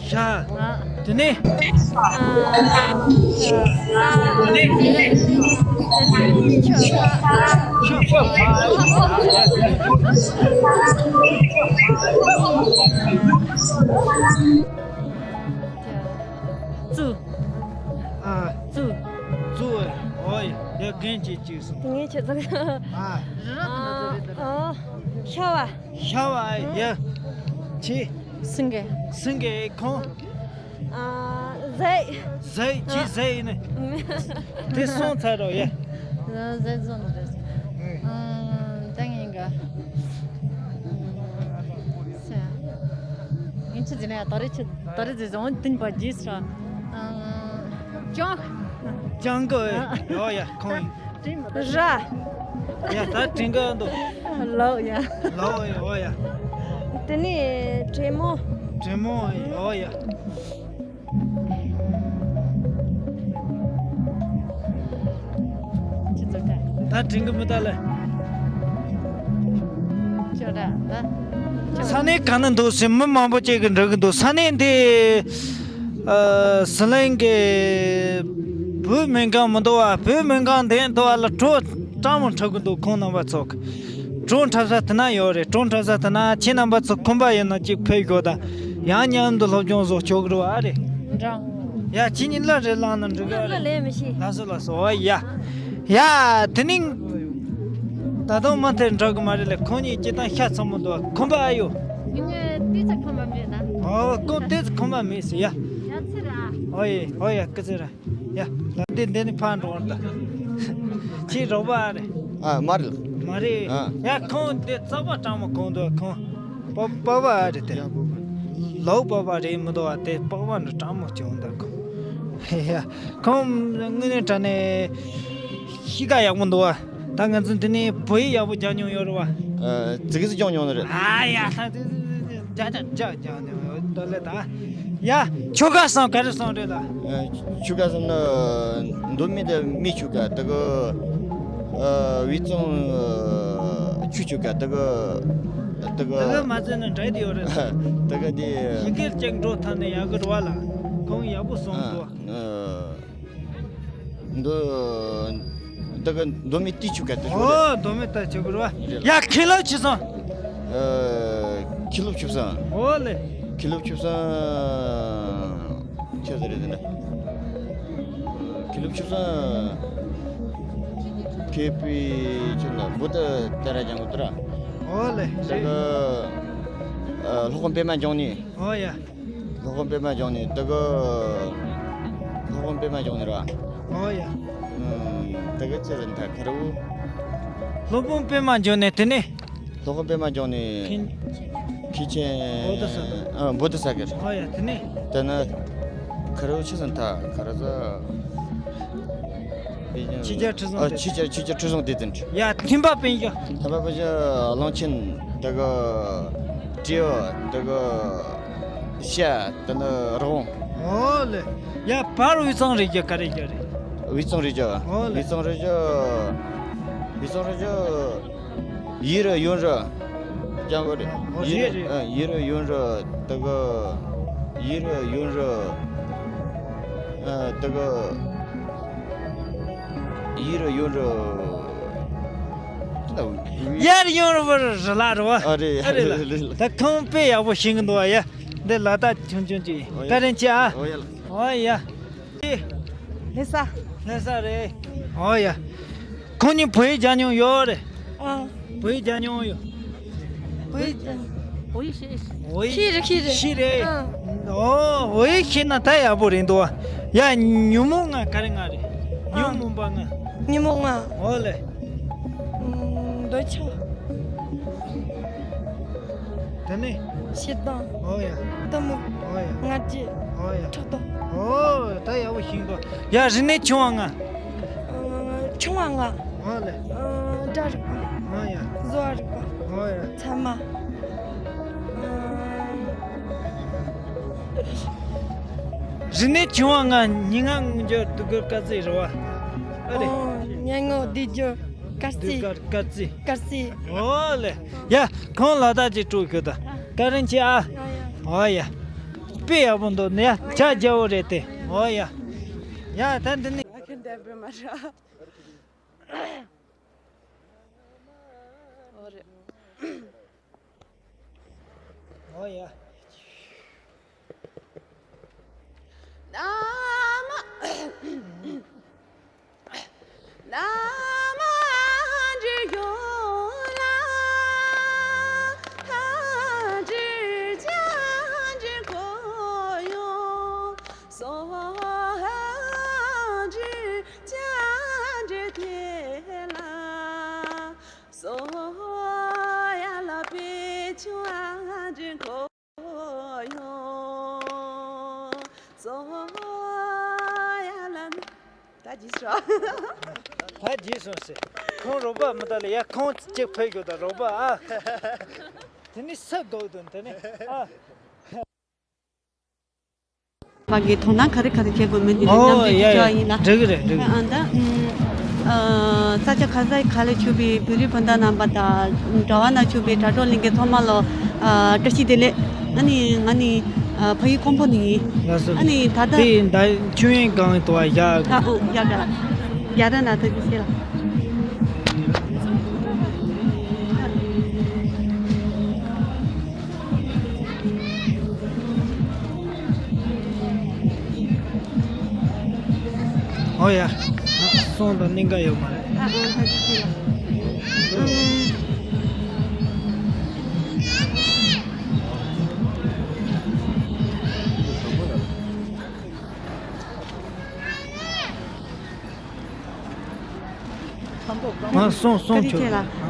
ཤ། ཨ། དེ་ནས། ཨ། ཤ། དེ་ནས། ཤ། ཙུ། ཨ། ཙུ། ཙུ། ཨོ་ཡ། ཡ། རྒན་གྱིས་གཅིག་གསུངས། དེ་ངས་ཁྱེད་ཚོ། ཨ། ཨ། ཤ་བ། ཤ་བ། ཡ། ཆི། སེང་གེ། སེང་གེ་ཁོང་། ཨ། ཟས། ཟས་ཅི་ཟས་ཡིན་ནི། དེ་སོང་ཚར་རོ་ཡ། ཟས་སོང་ཚར། ཨང་། ད་ངས་ག་ཡིན་ཆི་ཟེར་ན་ད་རེས་ཆི་ད་རེས་ཟས་བཟང་བོ་དེ་པ་རྗེས་སུ། ཨང་། ཅང་། ཅང་གི་ཡོ་ཡ་ཁོང་ཡིན། ར། ཡ་ད་དྲན་གི་འདུག་ལོ་ཡ། ལོ་ཡ་ཡོ་ཡ། དེ་ནས་དྲེད་མོང་། དྲེད་མོང་ཡོ་ཡ། ད་དྲན་གི་མི་ད་ལེ། ཅོ་ར་ད། ས་གནས་ག་ན་འདུག་ཟེར་མི་མང་པོ་ཅིག་གིས་འདྲི་གི་འདུག་ས་གནས་འདི། ཨ། ཟི་ལིང་གི་བོད་སྨན་ཁང་མི་འདུག་བ། བོད་སྨན་ཁང་འདི་འདུག་བ་ལ་བྲོ་སྤྲང་མོ་འཁྲབ་གི་འདུག་ཁོང་རྣམ་པ་ཚོ་གིས། བྲོ་འཁྲབ་ས་དེ་ན་ཡོད་རེད། བྲོ་འཁྲབ་ས་དེ་ན་ཁྱེད་རྣམ་པ་ཚོ་ཁོམ་པ་ཡོད་ན་ཅིག་ཕེབས་ཤོག་དང་། ཡང་མཉམ་དུ་སློབ་སྦྱོང་བཟོ་ཆོག་གི་རེད་བ། ཨ་རེད། འདྲ། ཡ་ཁྱེད་གཉིས་གླུ་རེ་བླངས་ན་འགྲིག་གི་རེད། གླུ་ལེན་མི་ཤེས། ལགས་སོ་ལགས་སོ། འོ་ཡ། ཡ་དེ་ནི། ད་དུང་མ་མཐར་འགྲོ་གི་མ་རེད་ལེ། ཁོང་གཉིས་སྐྱིད་ཐང་ཤ་ཚ་མོ་འདུག་ཁོམ་པ་ཨ་ཡོད། ངས་ཏོག་ཙམ་ཁོམ་པ་མེད་ན། ཨོ་ཁོང་ཏོག་ཙམ་ཁོམ་པ་མེད་ཟེར་ཡ། ཡ་ཚེ་ར། ཨོ་ཡེ་ཨོ་ཡ་སྐུ་ཚེ་ར། ཡ། ལ་འདི་འདི་ནི་ཕར་འགྲོ་བར་ད། ཁྱེད་རོགས་པ་རེད། ཨ་མ་རེད། མ་རེད། ཨ། ཡ་ཁོང་འདི་རྩག་པ་སྤྲང་མོ་གང་འདུག་ཁོང་། པ་པ་བ་རེད་དེ། ལོ་པ་བ་རེད་མི་འདུག་བ། དེ་པ་བ་འདྲ་སྤྲང་མོ་བྱུང་འདུག་ཁོང་། ཡ། ཁོང་དངོས་གནས་དྲང་གནས་གཤིས་ཀ་ཡག་པོ་འདུག་བ། ད་ང་ཚོ་འདི་ནས་བོད་ཡིག་ཡག་པོ་སྦྱང་མྱོང་ཡོད་རེད་བ། ཨ། ཙི་གེ་ཙི་སྦྱང་མྱོང་ནི་རེད། ཨ་ཡ་ད་ཙི་ཙི་ཙི་ཙི་ཇ་ཇ་ཇ་ཇ་ནི་ད་ལེ་ད། ཡ། ཆོལ་ཁ་གསུམ་ག་རེ་གསུམ་རེད་ལ། ཨ། ཆོལ་ཁ་གསུམ་ནི་མདོ་སྨད་དེ་སྨད་ཆོལ་ཁ་དེ་གི། ཨ། དབུས་གཙང་ཆུ་ཆོལ་ཁ་དེ་གི། དེ་གི། དེ་གི་མ་ཟད་ནི་འདྲ་དེ་ཡོད་རེད། དེ་གི་དེ། ཡི་གེ་གཅིག་འགྲོ་ཐང་ནས་ཡག་གི་རེད་བ་ལ། ཁོང་ཡག་པོ་གསུངས་འདུག་ཨ། འདི། འདི་གི་མདོ་སྨད་དེ་ཆོལ་ཁ་དེ་ཆོལ་ཁ། ཨོ་མདོ་སྨད་ད་ཆོལ་ཁ་རེད་བ། རེད། ཡ་མཁན་སློབ་ཆི་སོང་། ཨ། མཁན་སློབ་ཆོས་བཟང་། ཨོ་ལེ། མཁན་སློབ་ཆོས་བཟང་། ཆི་ཟེར་རེད་འདི་འདྲ། མཁན་སློབ་ཆོས་བཟང་། མཁས་པའི་ཆེད་ལ་བོད་དུ་དེ་ར་སྦྱང་གི་འདུག་ར། ཨོ་ལེ། དེ་གི། ཨ། སློབ་དཔོན་པད་མ་འབྱུང་གནས། ཨོ་ཡ། སློབ་དཔོན་པད་མ་འབྱུང་གནས་དེ་གི། སློབ་དཔོན་པད་མ་འབྱུང་གནས་ར། ཨོ་ཡ། ཨུམ། དེ་གི་ཆི་ཟེར་ད་ཁ་རུ། སློབ་དཔོན་པད་མ་འབྱུང་གནས་དེ་ནས། སློབ་དཔོན་པད་མ་འབྱུང་གནས། མཁན་ཆེན། བོད་དུ་ས་དང་། ཨ། བོད་དུ་ས་གི། ཨོ་ཡ་དེ་ནས། དེ་ན། ཁ་རུ་ཆི་ཟེར་ད་ཁ་རུ་ཟ། ཆོས་རྒྱལ་ཁྲི་སྲོང་ལྡེ། ཨ། ཆོས་རྒྱལ་ཆོས་རྒྱལ་ཁྲི་སྲོང་ལྡེ་བཙན། ཡ་ཐེམ་པ་སྤུན་བཞི། ཐེམ་པ་སྤུན་བཞི་གླང་ཆེན་དེ་གི། སྤྲེའུ་དེ་གི། བྱ་དེ་ནི་རི་བོང་། ཨོ་ལེ། ཡ་བར་དབུས་གཙང་རི་རྒྱུད་ག་རེ་རྒྱུད་རེད། དབུས་གཙང་རི་རྒྱུད། ཨོ་ལེ། དབུས་གཙང་རི་རྒྱུད། དབུས་གཙང་རི་རྒྱུད། ཡུན་རིང་ཡུན་རིང་། ཅང་གོ་རེད། ཨོ་ཡུན་རིང་། རེད། ཨ། ཡུན་རིང་ཡུན་རིང་དེ་གི། ཡུན་རིང་ཡུན་རིང་། ཨ། དེ་གི། ཡུན་རིང་ཡུན་རིང་། དེ་ལ། ཡར་ཡུན་རིང་བར་རི་ལ་རི་བ། ཨ་རེད། ཨ་རེད་ལ། རེད་རེད། ད་ཁོང་དཔེ་ཡག་པོ་ཤེས་ཀྱི་འདུག་བ་ཡ། འདི་ལ་དྭགས་ཆུང་ཆུང་ཅིག་ཨོ་ཡ། ད་རིང་ཆེ་ཨ། ཨོ་ཡ་ལ། ཨོ་ཡ། ལྷ་ས། ལྷ་ས་རེད། ཨོ་ཡ། ཁོང་གཉིས་བོད་ཡིག་སྦྱང་མྱོང་ཡོད་རེད། ཨ། བོད་ཡིག་སྦྱང་མྱོང་ཡོད། བོད་ཡིག་བོད་ཡིག་ཤེས། བོད་ཡིག་ཤེས་རེད། ཤེས་རེད། ཤེས་རེད། ཨ། ཨོ་བོད་ཡིག་ཤེས་ན་ད་ཡག་པོ་རེད་འདུག་ཡ། ཉོན་མོངས་ལྔ་ག་རེ་ལྔ་རེད། ཨ། ཉོན་མོངས་པ་ལྔ། ཉོན་མོངས་ལྔ། ཨོ་ལེ། ཨ། འདོད་ཆགས། དེ་ནས། ཞེ་སྡང་། ཨོ་ཡ། གཏི་མུག་ཨོ་ཡ། ང་རྒྱལ། ཨོ་ཡ། ཕྲག་དོག་ཨོ་ད་ཡག་པོ་ཤེས་འདུག་ཡ་རིག་གནས་ཆུང་བ་ལྔ། ཨ། ཆུང་བ་ལྔ། ཨོ་ལེ། ཨ། སྒྲ་རིག་པ། ཨོ་ཡ། བཟོ་བ་རིག་པ། ཨོ་ཡ། ཚད་མ། ཨ། རིག་གནས་ཆུང་བ་ལྔ། སྙན་ངག་མངོན་བརྗོད་དུས་འཁོར་སྐར་རྩིས་རེད་བ། ཨ་རེད། ཨོ། སྙན་ངག་བསྡུས་བརྗོད། སྐར་རྩིས། སྐར་སྐར་རྩིས། སྐར་རྩིས། ཨོ་ལེ། ཡ། ཁོང་ལ་དྭགས་ཀྱི་སྤྲོ་ཤོད་ད། བཀའ་དྲིན་ཆེ་ཨ། ཡ་ཡ། ཨོ་ཡ། དཔེ་ཡག་པོ་འདུག་ནི་ཡ། ཆ་རྒྱལ་བོ་རེད་དེ། ཨོ་ཡ། ཡ་ད་འདི་ནི། ཨོ་རེད། ཨོ་ཡ། ཟོ་ཡ་ལ་ནི། ད་རྗེས་སོ། ད་རྗེས་སོང་ཟེར། ཁོང་རོགས་པ་མི་ད་ལ་ཡ་ཁོང་གཅིག་ཕེབས་ཡོད་ད་རོགས་པ་ཨ། དེ་ནི་ས་རྡོག་དང་དེ་ནི་ཨ། བ་གི་དོ་སྣང་ག་རེ་ག་རེ་བྱེད་དགོས་མིན་དེ་ལ་ཨོ་མཉམ་དུ་ཡ་ཅིག་ཡ་བྱ་ཡིན་ལ། འགྲིག་གི་རེད་འགྲིག་གི་ཨ་ད་ཨུམ། ཨ་ས་ཆ་ག་ས་ག་ལ་བཞུགས་པའི་བོད་རིགས་སྤུན་ཟླ་རྣམ་པ་དང་གྲྭ་བ་ན་བཞུགས་པའི་དྲ་གྲོགས་ལྷན་རྒྱས་ཚང་མ་ལ་ཨ་བཀྲ་ཤིས་བདེ་ལེགས། ཨ་ནི་ང་ནི་ཨ་ཕ་ཡུལ་ཀོང་པོ་ནས་ཡིན། ལགས་སོ། ཨ་ནི་ད་ལྟ་དེ་ཡིན་ད་ཆུ་ཡན་གང་དུ་བ་ཡ། ད་ཨ་ཡ་ད་ཡ་ད་ན་ད་ཅི་ཤེས་ལ། ཨོ་ཡ། སོང་དང་གནད་འགག་ཡོད་མ་རེད། ཨ་ཨ་ཧ་ཅི་ཅི་ལ། ང་སོང་སོང་ཆོག་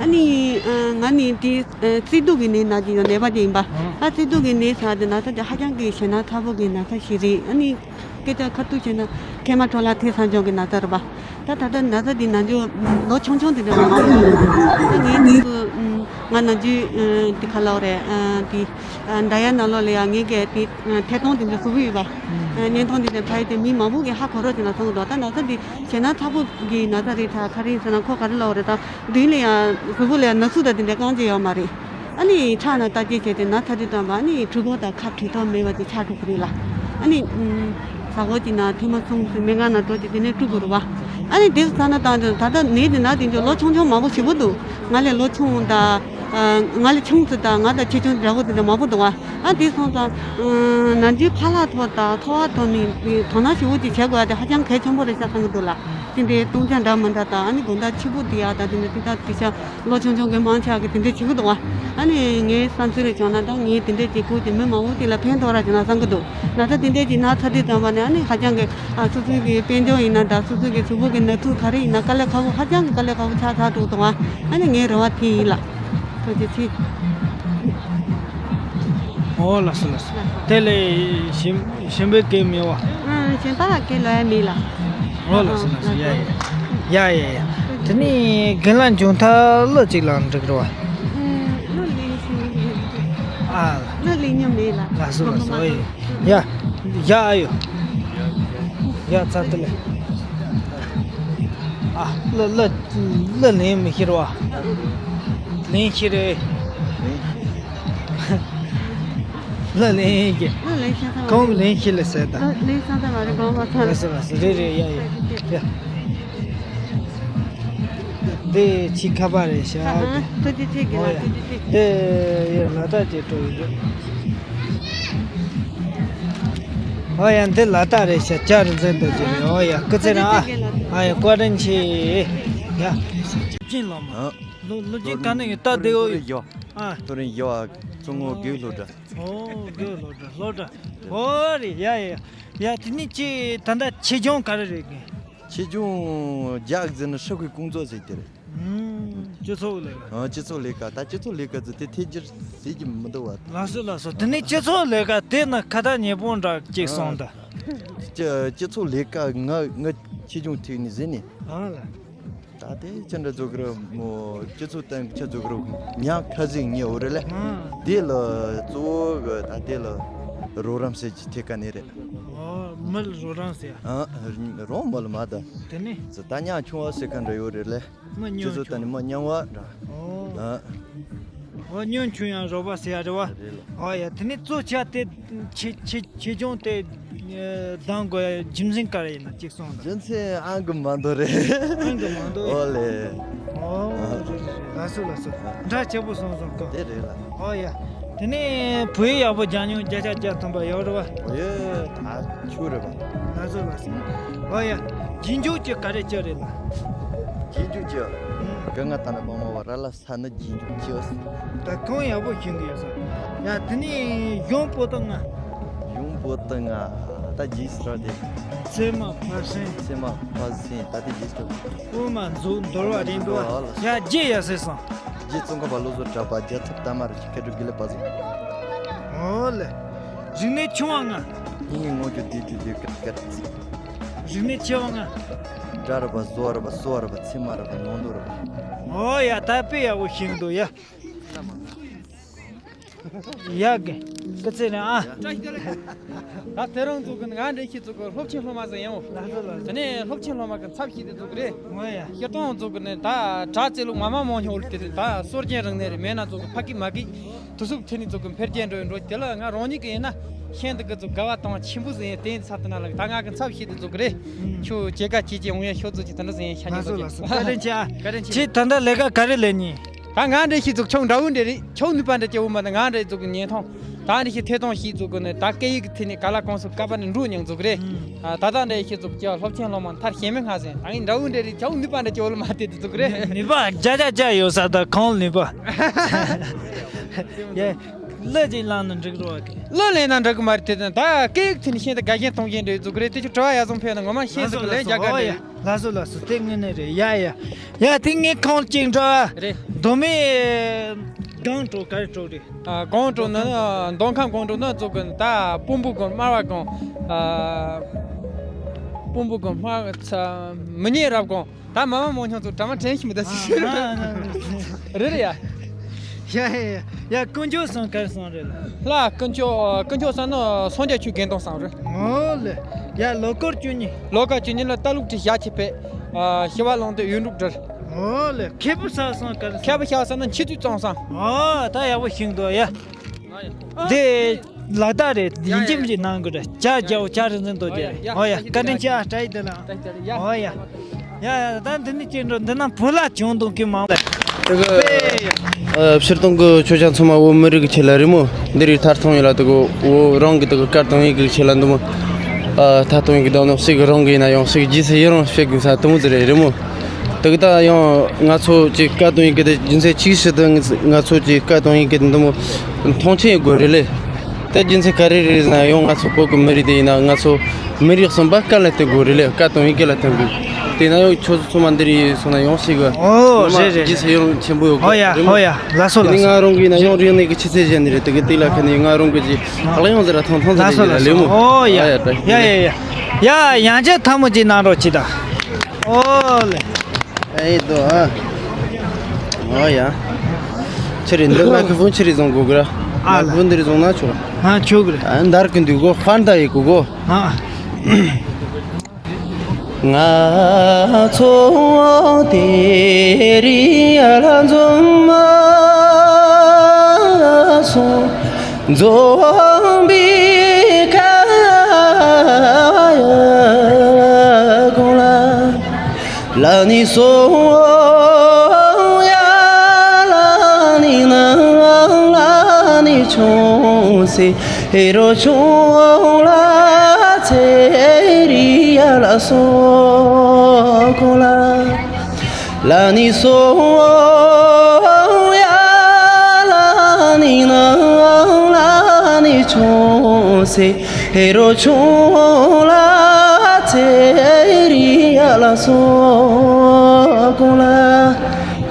ཨ་ནི་ང་ནི་དེ་བརྩེ་དུང་གི་ནད་ན་གི་ཡོད་ནད་པ་དེ་ཡིན་པ། ཨ་བརྩེ་དུང་གི་ནད་ཟེར་དེ་ན་ཚ་དེ་ཧ་ཅང་གི་ཞེད་སྣང་ཚ་པོ་གི་ན་ཚ་ཞིག་རེད། ཨ་ནི་སྐད་ཆ་ཁ་ཐུག་བྱས་ན་མཁལ་མ་འཕྲོ་བརླག་ཐེབས་ས་འཇོག་གི་ན་ཚ་རེད་པ། ད་ད་ལྟ་ན་ཚ་འདི་ན་ཚ་ལོ་ཆུང་ཆུང་དེ་འདྲ་མ་རེད། ད་ངའི་ནི་ང་ན་ཚ་འདི་ག་ལབ་རེད། འདི་འདྲ་ཡ་ནང་ལོགས་ལ་ཡ་ངའི་གི་དེ་ཐད་གཏོང་དེ་འདྲ་ཟུག་གི་ཡོད་པ། བརྙན་ཐུང་དེ་འདྲ་ཕ་ཡི་དེ་མི་མང་པོ་གི་ཧ་གོ་རོགས་བྱས་ན་སོང་གི་འདུག་ད་ན་ཚ་འདི་ཞེད་སྣང་ཚ་པོ་གི་ན་ཚ་རེད། ད་ག་རེ་ཟེར་ན་ཁོ་ག་རེ་ལབ་རེད། ད་མདུན་ལ་ཡ་གཟུགས་པོ་ལ་ཡ་ན་ཟུག་ད་དེ་འདྲ་གང་ཅི་ཡོད་མ་རེད། ཨ་ནི་ཁྲག་ནང་བརྟག་དཔྱད་བྱས་ཏེ་ན་ཚ་དྲི་བཏང་བ་ཨ་ནི་གྲི་གུམ་དང་ཁ་བྲི་ཐབས་མེད་པ་དེ་ཆགས་འགྲོ་གི་རེད་ལ། ཨ་ནི་ཟ་ཧོར་གྱི་ནང་ཐེངས་མ་གསུམ་ཙམ་སྨན་ཁང་ནང་འགྲོ་དེ་དེ་ནས་བཀྲུ་དགོས་རེད་བ། ཨ་ནི་དེ་ཚོ་ཚ་ན་བཏང་དུས་ད་ལྟ་ནད་དེ་ན་དེ་ཚོ་ལོ་ཆུང་ཆུང་མང་པོ་ཞེ་པོ་འདུག་ང་ལས་ལོ་ཆུང་དང་ང་ལས་ཆུང་ཙམ་དང་ང་དང་ཆེ་ཆུང་འདྲ་པོ་དེ་འདྲ་མང་པོ་འདུག་བ། ཨ་དེ་སོང་ཙང་ན་ཚའི་ཕ་ལྷག་ཐོག་དང་འཚོ་བ་ཐོག་ནས་དོ་སྣང་ཞེ་པོ་ཅིག་བྱེད་དགོས་ཡ་དེ་ཧ་ཅང་གལ་ཆེན་པོ་རེད་ཤག་བསམ་གྱི་འདུག་ལ། དེ་འདྲའི་སྟོང་ཆ་འདྲ་མི་འདྲ་དང་ཨ་ནི་དགོང་དག་ཕྱི་པོ་དེ་ཡ་དང་དེ་འདྲ་དེ་དག་དེ་ཤ། ལོ་ཆུང་ཆུང་གི་མང་ཆེ་བ་གི་དེ་འདྲ་བྱེད་ཀྱི་འདུག་བ། ཨ་ནི་ངའི་བསམ་ཚུལ་ལ་བྱུང་ན་ད་ངས་དེ་འདྲ་བྱེད་དགོས་ཀྱི་མི་མང་པོ་དེ་ལ་ཕན་ཐོགས་ར་བྱུང་ན་བསམ་གྱི་འདུག་ན་ཚ་དེ་འདྲ་ཅིག་ན་ཚ་དུས་ཙམ་པ་ནས་ཨ་ནི་ཧ་ཅང་གི་ཨ་སོ་སོའི་གི་དཔལ་འབྱོར་ཡིན་ན་ད་སོ་སོའི་གི་གཟུགས་པོ་གི་ན་ཚུགས་ག་རེ་ཡིན་ན་དཀའ་ལས་ཁག་པོ་ཧ་ཅང་གི་དཀའ་ལས་ཁག་པོ་ཆགས་ཚར་འདུག་དང་བ། ཨ་ནི་ངའི་རེ་བ་དེ་ཡིན་ལ། ཐུགས་རྗེ་ཆེ། ཨོ་ལགས་སོ་ལགས་སོ། དེ་ལས་ཞིམ་ཞིམ་པའི་སྐད་མེད་བ། ཨ་ཞིམ་པ་སྐད་ལོས་མེད་ལ། ཨོ་ལགས་སོ་ལགས་སོ། ཡ་ཡ་ཡ་ཡ། དེ་ནས་རྒན་ལགས་འཇོན་ཐང་ལོ་གཅིག་ལ་འགྲིག་རོ། ཨུམ། ལོ་ལེན་ཤེས་མེད། ཨ། ལོ་ལེན་མྱོང་མེད་ལ། ལགས་སོ་ལགས་སོ། ཨོ་ཡ་ཡ། ཡ་ཨ་ཡོ། ཡ་ཚ་དེ་ལས། ཨ་ལོ་ལོ་ལོ་ལེན་མི་ཤེས་རོ། ལེན་ཤེས་རེད། ལོ་ལེན་ཤེས། ལོ་ལེན་ཤེས་ས་མ་རེད། ཁོང་ལེན་ཤེས་ལ་ཟེར་ད། ལོ་ལེན་ས་ད་མ་རེད་གོང་མ་ཚ། ལགས་སོ་ལགས་སོ། རེད་རེད། ཡ་ཡ་ཡ། འདི་ཕྱི་ཁ་པར་རེད་ཤག་ཨ་ཨ། ཐུགས་རྗེ་ཆེ་གི་ལ། ཨོ་ཡ། ཐུགས་རྗེ་ཆེ། དེ་ཡོད་ལ་ད་དེ་སྤྲོ་ཡི་འདུག་ཨོ་ཡ། འདི་ལ་ད་རེད་ཤག་ཅ་རི་འཛིན་དུ་ཅི་རེད། ཨོ་ཡ། སྐུ་ཚེ་རིང་ཨ། ཨ་ཡ། བཀའ་དྲིན་ཆེ། ཡ། ཅིན་ལོ་མ། ཨ། ལོ་ལོ་ཅིན་ག་ནས་ཡོད་ད་དེ་ཨོ་ཡ། ཨ། ཐོ་རེན་ཡོ་ཨ། ཙོང་ངོ་དགེ་བའི་སློབ་གྲྭ། ཨོ་དགེ་བའི་སློབ་གྲྭ་སློབ་གྲྭ། ཨོ་རེད། ཡ་ཡ་ཡ། ཡ་དེ་ནས་ཅི་ད་ལྟ་ཆེད་སྦྱོང་ག་རེ་རེད་གི། ཆེད་སྦྱོང་རྒྱག་ཟེར་ན་社会工作ཟེར་གྱི་རེད། ཨུམ། སྤྱི་ཚོགས་ལས་ཀ། ཨ། སྤྱི་ཚོགས་ལས་ཀ་ཟེར་དེ་ཐད་ཀར་ཟེར་དེ་ཐད་ཀར་ཟེར་གྱི་མི་འདུག་བ། ལགས་སོ་ལགས་སོ། དེ་ནས་སྤྱི་ཚོགས་ལས་ཀ་དེ་ན་ཁ་ད་ཉེ་པོ་འདྲ་ཅིག་སོང་ད། ཨ། སྤྱི་སྤྱི་ཚོགས་ལས་ཀ་ང་ང་ཆེད་སྦྱོང་ཐོག་ནས་ཟེར་ནས། ཨ་ལ། ད་དེ་ཅི་འདྲ་བཟོ་གི་རེད་མོ། སྤྱི་ཚོགས་སྟེང་གི་ཆ་བཟོ་གི་རེད། ཉག་ཁ་ཟིག་ཉེ་བོ་རེད་ལ། ཨ། དེ་ལ་གཙོ་བོ་གི་ད་དེ་ལ་རོགས་རམ་ཟེར་གྱི་ཐད་ཀ་ནས་རེད། ཨོ། མི་ལ་རོགས་རམ་ཟེར། ཨ། རོགས་མི་ལ་མ་ད། དེ་ནས། ད་ཉག་ཆུང་བ་ཟེར་ག་འདྲ་ཡོད་རེད་ལ། མི་སྤྱི་ཉུང་ཚོ་ཆུང་། ད་ནི་མི་ཉུང་བ་འདྲ། ཨོ། ཨ། ཨོ་ཉུང་ཆུང་ཡང་རོགས་པ་ཟེར་ཡ་རེད་བ། རེད་ལ། ཨོ་ཡ། དེ་ནས་གཙོ་ཆེ་དེ་ཆེ་ཆེ་ཆེ་ཆུང་དེ་གདམ་དགོས་ཡ་རྒྱུ་མཚན་ག་རེ་ཡིན་ན་གཅིག་གསུངས་དང་། རྒྱུ་མཚན་ཨང་གི་མ་འདོ་རེད། ཨང་གི་མ་འདོ། ཨོ་ལེ། ཨོ་རེད་རེད་རེད། ལགས་སོ་ལགས་སོ། འདྲ་ཆེ་པོ་སོང་སོང་གོ། དེ་རེད་ལ། ཨོ་ཡ། དེ་ནས་བོད་ཡིག་ཡག་པོ་སྦྱང་མྱོང་བརྒྱ་ཆ་བརྒྱ་ཐམ་པ་ཡོད་རེད་བ། ཡོད། ད་ཆུ་རེད་བ། ལགས་སོ་ལགས་སོ། ཨོ་ཡ། རྗེས་འཇུག་ཅིག་ག་རེ་བྱས་རེད་ལ། རྗེས་འཇུག་ཅིག་ག་ང་ད་ནི་མ་མ་བ་ར་ལ། ས་ནི་རྗེས་འཇུག་ཅིག་ད་གང་ཡག་པོ་ཤེས་ཀྱི་ཡོད་ས། ཡ་དེ་ནས་གཞུང་པོ་ཏི་ལྔ། གཞུང་པོ་ཏི་ལྔ། ད་རྗེས་སུ་ར་དེ། ཚད་མ་ཕར་ཕྱིན། ཚད་མ་ཕར་ཕྱིན། ད་དེ་རྗེས་སུ། དབུ་མ་རྫོགས། འདོར་བ་རེད་འདུག་བ། ཡ་རྗེས་ཡ་ཟེར་སོང་། རྗེ་ཙོང་ཁ་པ་བློ་བཟང་གྲགས་པ། རྒྱལ་ཚབ་དར་མ་རིན་ཆེན། མཁས་གྲུབ་དགེ་ལེགས་དཔལ་བཟང་། ཨོ་ལེ། རིག་གནས་ཆུང་བ་ལྔ། སྙིང་གི་ངོ་རྒྱུ་བདེ་རྒྱུ་བདེ་སྐད་སྐད་ཅིག་རིག་གནས་ཆེ་བ་ང་། སྒྲ་ར་བ་བཟོ་ར་བ་སོ་ར་བ་ཚེ་མ་ར་བ་ནོ་འདོ་ར་བ། ཨོ་ཡ། ད་དཔེ་ཡག་པོ་ཤེས་འདུག་ཡ། ཡ་གི། སྐུ་ཚེ་རིང་ཨ། ད་དེ་རིང་ཚོ་གི་ང་འདྲེ་ཤི་ཚོ་གི་སློབ་ཆེན་སློབ་མ་ཟིན་ཡང་། ལགས་སོ་ལགས་སོ། དེ་ནས་སློབ་ཆེན་སློབ་མ་གི་ཚབ་ཤེས་དེ་ཚོ་གི་རེད། ངོ་ཡ། སྤྱིར་བཏང་ཚོ་གི་ནི་ད་དྲ་རྩེ་ལུགས་མ་མ་མོ་ཉོ་ལ་དེ་ད་སྲོལ་རྒྱུན་རིང་ནས་རེད། མེད་ན་ཚོ་གི་ཕ་གི་མ་གི་དུ་སུབ་ཐེ་ནི་ཚོ་གི་འཕེལ་རྒྱས་འགྲོ་འགྲོ་དེ་ལ་ང་རང་ཉིད་གི་ཡིན་ན་ཤེས་འདི་གི་ཚོ་དགའ་བ་དང་ཆེན་པོ་ཟིན་ཡང་དེ་ཚ་དེ་ན་ལ་ད་ང་གི་ཚབ་ཤེས་དེ་ཚོ་གི་རེད། ཁྱོད་སྐྱེ་ཀ་སྐྱེ་ཀྱི་འོང་ཡ་ཤོད་ཚོ་ཅི་ད་འདྲ་ཟིན་ཡང་ཤ་ཉེ་ལགས་སོ་ལགས་སོ། བཀའ་དྲིན་ཆེ་ཨ། བཀའ་དྲིན་ཆེ། ཁྱེད་ད་ལྟ་ལས་ཀ་ག་རེ་ལས་ཉིན། ད་ང་འདྲེ་ཤི་ཚོ་ཆུང་འདྲ་བོ་འདྲེ་རེད། ཆུང་ནུས་པ་འདྲ་སྐྱེ་བོ་མ་ད་ང་འདྲེ་ཚོ་གི་ཉན་ཐོང་། ད་འདྲེ་ཤི་ཐེ་ཐོང་ཤི་ཚོ་གི་ནི་ད་སྐད་ཡིག་གི་ཐད་ནས་ག་ལ་གོང་སུ་ཀ་པ་ནི་འགྲོ་མྱོང་ཚོ་གི་རེད། ཨ་ད་ད་འདྲེ་ཤི་ཚོ་ཀྱ་སློབ་ཆེན་སློབ་མ་མཐར་ཞེ་མི་སྔ་ཟིན་ད་ངས་འདྲ་བོ་འདྲེ་རེད། ཆུང་ནུས་པ་འདྲ་སྐྱེ་བོ་ལ་མ་དེ་དེ་ཚོ་གི་རེད། ནུས་པ་རྒྱ་རྒྱ་རྒྱ་ཡོད་ས་ད་ཁོང་ནུས་པ། ཡ། གླུ་ཅིག་བླངས་ན་འགྲིག་རོགས་གི། གླུ་ལེན་ན་འགྲིག་གི་མ་རེད་དེ་ད་སྐད་ཡིག་ཐད་ནས་ཤེས་ད་དགའ་ཞེན་གཏོང་ཞེན་འདྲེ་ཚོ་གི་རེད། དེ་ཚོ་དྲི་བ་ཡ་བཟང་ཕེབས་ན་ངོ་མ་ཤེས་ཟིན་གི་ལན་རྒྱག་ག་འདྲེ། ལགས་སོ་ལགས་སོ། དེ་དངོས་གནས་རེད། ཡ་ཡ། ཡ་དེ་ངས་ཁོང་གཅིག་འགྲོ་ཨ། རེད། མདོ་སྨད་སྒང་དྲུག་ག་རེ་དྲུག་རེད། ཨ་སྒང་དྲུག་ནི་མདོ་ཁམས་སྒང་དྲུག་ནི་ཚོ་གི་ད་སྤུན་པོ་སྒང་སྨྲ་བ་སྒང་། ཨ་སྤུན་པོ་སྒང་སྨྲ་ཚ་མི་ཉན་རབ་སྒང་ད་མ་མ་མོ་ཆུང་ཚོ་གྲ་མ་དྲན་ཤི་མི་ད་སི་ཤི་རེད་རེད་ཡ། ཡ་ཡ་ཡ། ཡ་དཀོན་མཆོག་གསུམ་ག་རེ་གསུམ་རེད་ལ། ལ་དཀོན་མཆོག་དཀོན་མཆོག་གསུམ་ནི་སངས་རྒྱས་ཆོས་དགེ་འདུན་གསུམ་རེད། ཨོ་ལེ། ཡ་ལོ་སྐོར་བཅུ་གཉིས། ལོ་སྐོར་བཅུ་གཉིས་ལ་ལྟ་ལུགས་ཁྲིད་ཞག་ཕྱེད་ཕེབས། ཨ་ཞི་བ་ལུང་དེ་ཡོན་གྲུབ་བྲལ། ཨོ་ལེ། མཁས་པོ་ས་གསུམ་ག་རེ་གསུམ། མཁས་པོ་ཞག་གསུམ་ནི་འཆི་དུས་གཙང་གསུམ། ཨོ་ད་ཡག་པོ་ཤིང་འདུག་ཡ། དེ་ལ་དྭགས་རེད། ཡིན་གཅིག་མིན་གཅིག་གནང་དགོས་རེད། ཇ་རྒྱའོ་ཇ་རིན་ཆེན་རྡོ་རྗེ་རེད། ཨོ་ཡ། བཀའ་དྲིན་ཆེ་ཨ། བཀྲ་ཤིས་བདེ་ལེགས། ཨོ་ཡ། ཡ་ཡ། ད་འདི་ནས་སྐྱེལ་འགྲོ་འདི་ན་བུ་ལ་བྱུང་འདུག་གི་མང་བས། དེ་གི་ཨ་ཕྱིར་གཏོང་གི་ཆོས་ཆ་ཚང་མ་བོད་མི་རིགས་ཀྱི་ཆེད་ལ་རེད་མོ། འདི་རིགས་ཐར་ཐང་ཡོད་ལ་དེ་གི་བོད་རང་གི་དེ་གི་སྐད་གཏོང་ཡིག་གི་ཆེད་ལ་འདུག་མོ། ཨ་ཐར་གཏོང་ཡིག་གི་དོན་དག་ཞིག་རང་གི་ཡིན་ན་ཡང་ཞིག་རྗེས་སུ་ཡི་རང་བྱེད་དགོས་ས་དེ་མོ་ཟིག་རེད་རེད་མོ། དེ་གི་ད་ཡང་ང་ཚོ་གི་སྐད་གཏོང་ཡིག་གི་དེ་རྒྱུ་མཚན་གཅིག་ཞིག་ཏུ་ང་ཚོ་གི་སྐད་གཏོང་ཡིག་གི་འདི་མོ་མཐོང་ཆེན་ཡོད་དགོས་རེད་ལེ། དེ་རྒྱུ་མཚན་ག་རེ་རེད་ཟེར་ན་ཡང་ང་ཚོ་བོད་གི་མི་རིགས་དེ་ཡིན་ན་ང་ཚོ་མི་རིགས་གསུམ་པ་སྐད་ལ་བརྟེན་དགོས་རེད་ལེ། སྐད་གཏོང་ཡིག་གི་ལ་བརྟེན་དགོས། དེ་ན་ཡང་ཁྱོད་ཚོ་ཚང་མ་འདི་རེད་སོང་ན་ཡང་ཞིག་གི་ཨོ་ངོ་མ་རེད་རེད། རྗེས་སུ་ཡི་རང་ཆེན་པོ་ཡོད་ཨོ་ཡ་གི་རེད་མོ། ཨོ་ཡ། ལགས་སོ་དེ་ནི་ལགས་སོ། ང་རང་གི་ཡིན་ན་ཡང་རིག་གནས་ཀྱི་ཆུ་ཚད་གཞན་ནི་རེད། དེ་གི་དེ་ལ་ཁ་ནས་ང་རང་གི་ཅིག་ཨ་ལ་ཡང་ཟེར་ར་ཐང་ཐང་ལགས་ཟེར་སོ་གི་ལ་ལགས་སོ། ལེ་མོ། ཨོ་ཡ། ཨ་ཡ་ད་ཡ་ཡ་ཡ་ཡ། ཡ་ཡང་ཅིག་ཐལ་མོ་ཅིག་གནང་རོགས་གྱིས་ད། ཨོ་ལེ། ཨེ་དོ་ཨ། ཨོ་ཡ། ཆི་རེད་འདི་མའི་ཁི་ཕོན་ཆི་རེད་བཟུང་དགོས་གི་ར། ཨ་མའི་ཁི་ཕོན་འདི་རེད་བཟུང་ན་ཆོག་ཨ་ཆོག་གི་རེད། ཨ་འདར་གི་འདུག་གོ་ཧྥན་ད་ཡི་གོ་གོ། ཨ། ང་ཚོ་དེ་རིང་ལ་འཛོམས་མ་སོང་། འཛོམས་པའི་ཁ་ཡ་གོང་ལ། ལ་ནི་སོང་ཡ་ལ་ནི་ནང་ལ་ནི་ཆུང་སེ་ཧེ་རོ་ཆུང་ལ་ཚེ་རི་ཡ་ལ་སོ་གོ་ལ། ལ་ནི་སོང་ཡ་ལ་ནི་ནང་ལ་ནི་ཆུང་སེ་ཧེ་རོ་ཆུང་ལ་ཚེ་རི་ཡ་ལ་སོ་གོང་ལ།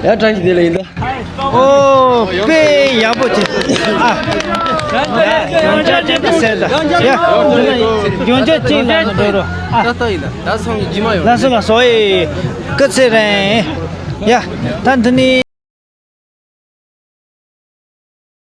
ཡ་བཀྲ་ཤིས་བདེ་ལེགས་ཡིན་ད། ཨོ་དཔེ་ཡག་པོ་བྱས། ཨ། ཡོན་ཆབ་ཅིག་ཟེར་ད། ཡ། ཡོན་ཆབ་ཅིག་ལ་འགྲོ་རོགས། ཨ། ད་ལྟ་ཡིན་ད། ད་སང་ཉི་མ་ཡོང་། ལགས་སོ་ལགས་སོ། ཨེ། སྐུ་ཚེ་རིང་། ཡ། ད་འདི་ནི།